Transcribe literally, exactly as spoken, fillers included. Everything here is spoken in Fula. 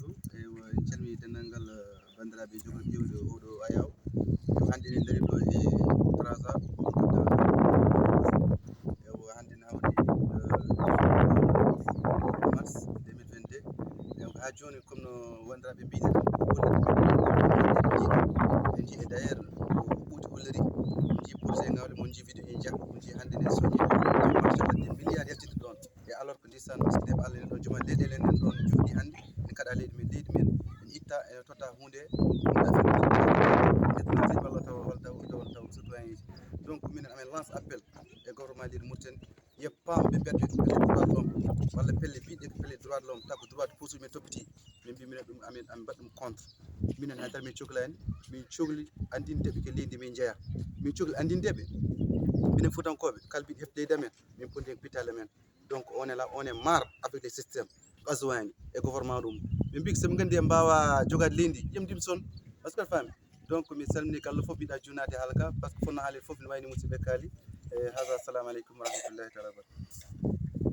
Eywa, en calmini denndaangal, eh, banndiraaɓe jogo ƴeewde oɗo ayaw. Hannde ne ndari ɗo e Trasa. Eywa, hannde ne hawri, eh, mars deux mille vingt-deux. Eywa, haa jooni, comme no wanndiraaɓe mbiɗi, en njii, d'ailleurs, ko ɓuuti holleri, en njii projet ngawle, mon njii vidéo en jah, mon njii hannde ne soñi, machallah, des milliards yaltide ɗoon. E alors que ndeysaan, musiɗɓe Allah, en ɗon juma leyɗeele, en ɗon juuɗi hannde, en kaɗa leydi men, leydi men, en itta, en totta huunde, ɗum affaire de, walla taw, walla taw, walla taw, walla taw citoyen ji. Donc, minen, amen lance appel e gouvernement leydi Mauritanie, yo paam ɓe mbiyat ɓe ko pelle droit de l'homme, walla pelle mbiɗe ko pelle droit de l'homme, taw ko droit de pusuji men toppiti. Min mbi minen ɗum, amin, amin mbaɗa ɗum contre. Minen haydara min cokla heen, min cokli anndindeɓe ko leydi min njeya. Min cokli anndindeɓe, minen Fuutankooɓe, kala mbiɗo hefti leydi amen, min poti heen pittaali amen. Donc, on est là, on est marre avec les systèmes Ghazouani et gouvernement ɗum. Min mbi ko so ɓe nganndi en mbaawa jogaade leydi, yimdim son. Est-ce que a faami? Donc, mi salmini kala fof, mbiɗa juunaade haala ka, par ce que fotno haalde fof ne wayni musiɓɓe kaali. E haza, assalamu aleykum wa rahmatullahi taala wa barakatuh.